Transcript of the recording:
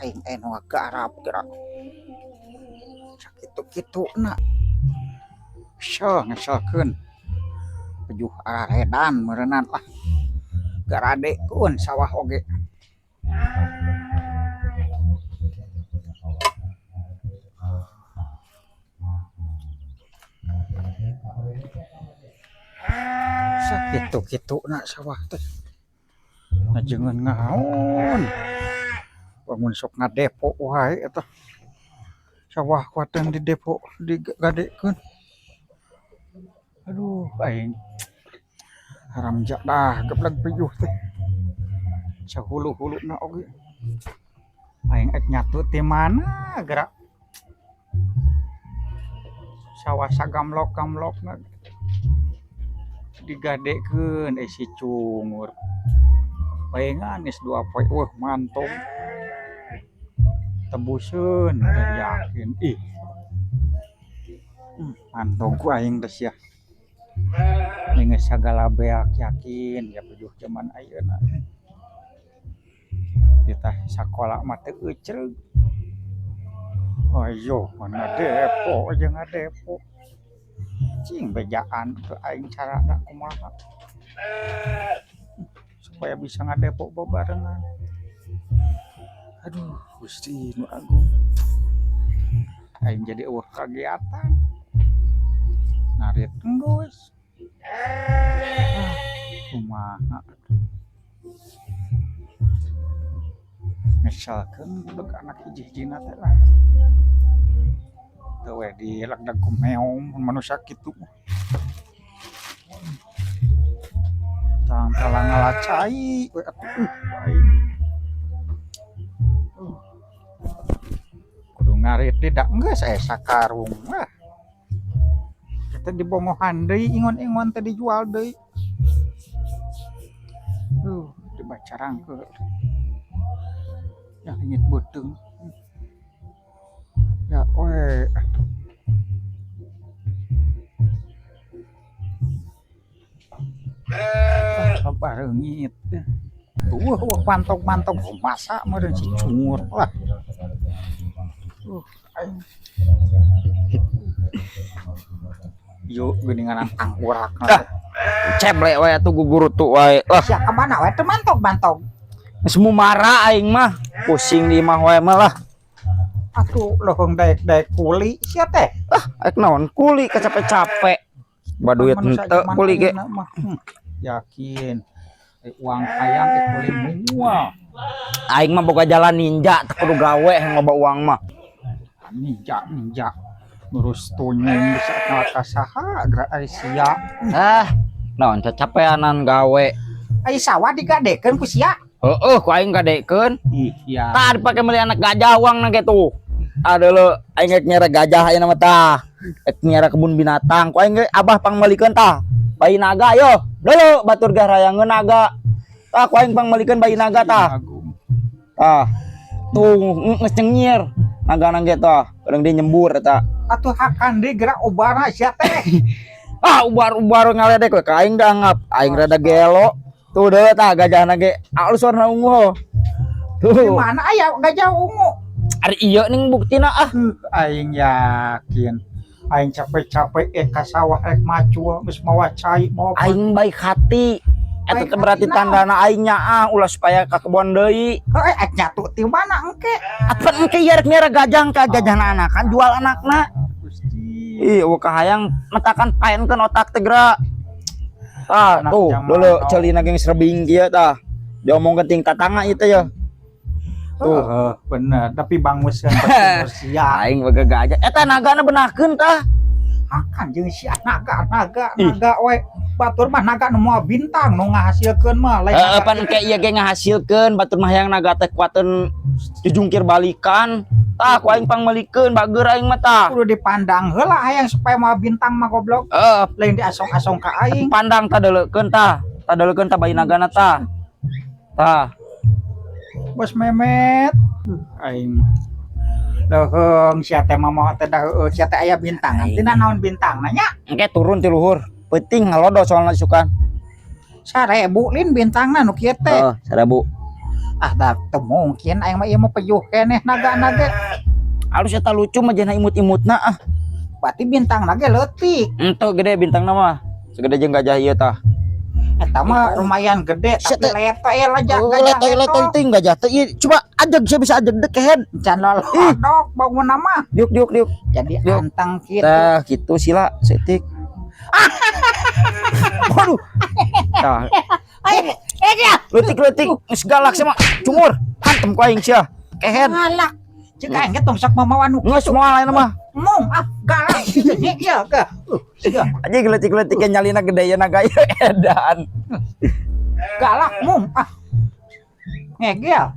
Aing eh nu ngagarap gerak. Sakitu-kitu na. Kesel ngeselkeun. Pejuh araredan meureunan lah. Garadekeun sawah oge. Sakitu-kitu na sawah teh. Ngajengeun ngaon. Bangun sok ngadepo wae eta. Sawah kuateun di depo digadekeun. Aduh, aing haram jadah geblek pijuh teh. Sahulu-huluna oge. Aing ek nyatu ti mana gerak. Sawah sagamlok-gamlokna digadekeun eh si cungur. Paengan geus 2 poe eueuh mantong. Tebuseun teh yakin ih. Mantong ku aing teh sia. Geus sagala beak yakin ya pejuh jaman ayeuna. Titah sakola mah teu euceug. Ayo ngadepo jeung ngadepo. Cing bejaan ke aing carana kumaha. Supaya bisa ngadepo bebarengan. Aduh, Gusti nu agung. Aing jadi eueuh kagiatan. Ngarit enggeus. Ah, kumaha atuh. Ngeselkeun budak anak hiji-hijina teh lah. Teu we dilagdag ku meong mun manusia kitu mah. Tang tala ngalacai we atuh aing. Kudu ngarit tidak geus aya sakarung lah. Eta dibongohan deui ingon-ingon teh dijual deui. Duh, dibacarangkeun. Ya leungit beuteung. Ya we atuh. Ah, bareungit. Eueuh eueuh mantog-mantog masa meureun si cungur lah. Aing. Yuk geuninganan tangkurak. Ah, ceble we atuh gugurutu wae. Lah, sia ka mana we teu mantog-mantog. Geus mumara aing mah. Pusing di imah wae mah lah. Atuh leuheung daek-daek kuli sia teh. Ah, aek naon kuli kacape-cape. Baduit henteu kuli ge. Yakin. Uang hayang kuli moal. Aing mah boga jalan ninja teu kudu gawe yang loba uang mah. Ninja ninja. Ngurus tunyung bisa ka saha gerak ari sia. Ah, naon cacapeanan gawe. Ai sawah digadekeun ku sia. Heeh, ku aing gadekeun. Ih, ya. Tah dipake meuli anak gajah uangna ge tuh. Aduh aing rek nyera gajah ayeuna mah tah. Rek nyera kebun binatang. Ku aing ge abah pangmeulikeun tah. Bayi naga yo. Deuleu batur gah rayangeun naga. Tah ku aing pangmeulikeun bayi naga tah. Tah. Tuh geus cengir. Naga ge tah. Kadang dia nyembur eta. Atuh hakan deui gerak ubara sia teh. Ah, ubar-ubar ngaledek we ka aing da anggap. Aing rada gelo. Tuh deuleu tah gajahna ge alus warna ungu. Tuh. Di mana aya gajah ungu? Ari ieu ning buktina ah. Aing yakin. Aing capek-capek ka sawah rek macul geus mawa cai mawa aing baik hati. Eta teh berarti tandana aing nyaah ulah supaya ka kebon deui. Heuh, ek nyatu ti mana engke? Atuh engke ieu rek miara gajah ka gajahna anak kan jual anakna. Gusti. Ih, eueuh kahayang metakan paenkeun otak teh geura. Tah, tuh deuleu ceulina ge geus rebing kieu tah. Diomongkeun ting tatangga ieu teh ya. Tuh, bener, tapi banguseun berumur sia. Aing boga gajah. Eta nagana benahkeun tah. Hakan jeung sia naga naga naga we. Batur mah naga nu moal bintang nu ngahasilkeun mah lain. Heeh, pan engke ieu ge ngahasilkeun batur mah hayang naga teh kuateun dijungkir balikan. Tah ku aing pangmeulikeun bager aing mah tah. Kudu dipandang heula hayang supaya moal bintang mah goblok. Heeh, lain diasong-asong ka aing. Pandang tah deuleukeun tah. Tah deuleukeun tah bayi nagana tah. Tah. Bos Memet aing leuheung sia teh mah teh da heueuh sia teh aya bintang. Tina naon bintangna nya? Engke turun ti luhur. Peuting ngalodo soalna isukan. 1000 lin bintangna nu kieu teh. Heeh, 1000. Ah, da teu mungkin aing mah ieu mah pejuh keneh naga-naga. Alus eta, lucu mah, jana imut-imutna ah. Berarti bintang naga leutik. Ente gede bintang nama. Segede jeung gajah ieu tah. Eta mah lumayan gede, Sia tapi teh. leto ya lah. Oh, Gajah letoy letoy ting gajah teh ieu. Coba ajeg, saya bisa ajeg dek kehed. Can lolodok bangun nama. Diuk diuk diuk. Jadi Diuk. antang kitu. Tah gitu sila setik. Waduh. Tah, Eh, eh dia. leutik leutik geus galak sama cungur. Hantem ku aing sia. Kehed. Galak. Cek aing ge tong sok mamawa nu Geus moal ayeuna mah. Mung ah, galak kitu nya ieu ke. Siga Anjing, leutik-leutik ge nyalina gede ya naga ieu edan. Galak mung ah. Ngegel.